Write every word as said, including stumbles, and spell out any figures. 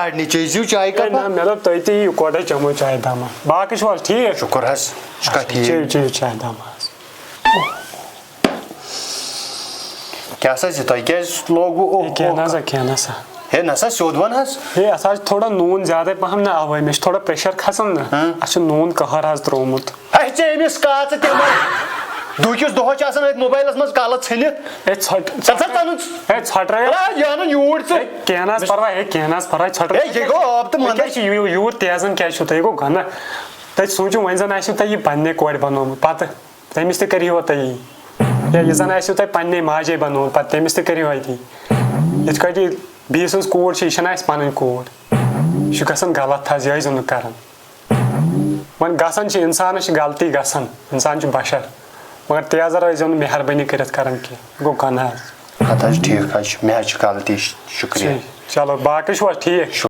گاڑِ نِش چیٚیہِ زیو چاے ہے، کپا۔ نہ، مےٚ دوٚپ تُہۍ تہِ یِیِو، کوٹے چٮ۪مو چاے دما۔ باقٕے چھِو حظ ٹھیٖک؟ شُکُر حظ، یہِ چھُ کَتھ ٹھیٖک۔ چیٚیِو، چیٚیِو چاے دما حظ۔ کیٛاہ سا چھِ تۄہہِ کیٛازِ لوگوُ اوٚہ ہے، کینٛہہ اوٚہ؟ نہ سا، کینٛہہ نہ سا۔ ہے نہ سا، سیوٚد وَن حظ۔ ہے، اَتھ حظ چھِ تھوڑا نوٗن زیادَے پَہَم نا، اَوَے مےٚ چھِ تھوڑا pressure کھَسان نا۔ ہاں۔ اَتھ چھُ نوٗن قہر حظ ترٛوومُت۔ ہے، ژےٚ أمِس کاژٕ تِمَن؟ دُہکِس دۄہَس چھِ آسان أتھۍ موبایلَس منٛز کَلہٕ ژھٕنِتھ۔ ہے، ژھۄٹ-، ژَل سا ژَنُن۔ ہے، ژھۄٹرٲیِو۔ ہے، یہِ اَنُن یوٗرۍ ژٕ۔ ہے، کینٛہہ نہ حظ پَرواے، ہے، کینٛہہ نہ حظ پَرواے، ژھۄٹرٲیِو۔ ہے، یہِ گوٚو آب تہٕ تُہۍ مَنٛدَر۔ کیٛازِ چھِو یوٗ-، یوٗت تیزَن کیٛازِ چھِو تُہۍ؟ یہِ گوٚو گۄناہ۔ تۄہہِ سوٗنٛچِو، وۄنۍ زَن آسِو تۄہہِ یہِ پنٛنہِ کورِ بَنومُت، پَتہٕ تٔمِس تہِ کٔرِو تُہۍ یی۔ یا یہِ زَن آسِو تۄہہِ پنٛنے ماجے بَنومُت، پَتہٕ تٔمِس تہِ کٔرِو أتی۔ یِتھ کٲٹھۍ یہِ بیٚیہِ سٕنٛز کوٗر چھِ، یہِ چھَنہٕ اَسہِ پَنٕنۍ کوٗر۔ یہِ چھُ گژھان غلط حظ، یِہوٚے زوٚنُک کَران۔ وۄنۍ گژھان چھِ، اِنسانَس چھِ غلطی گژھان، اِنسان چھُ بشر، مگر تیزر ٲسۍزیو نہٕ مہربٲنی کٔرِتھ کران کینٛہہ، یہِ گوٚو گۄناہ حظ۔ اَدٕ حظ ٹھیٖک حظ چھُ، مےٚ حظ چھِ غلطی، شُکریہ۔ چلو، باقٕے چھُوا ٹھیٖک؟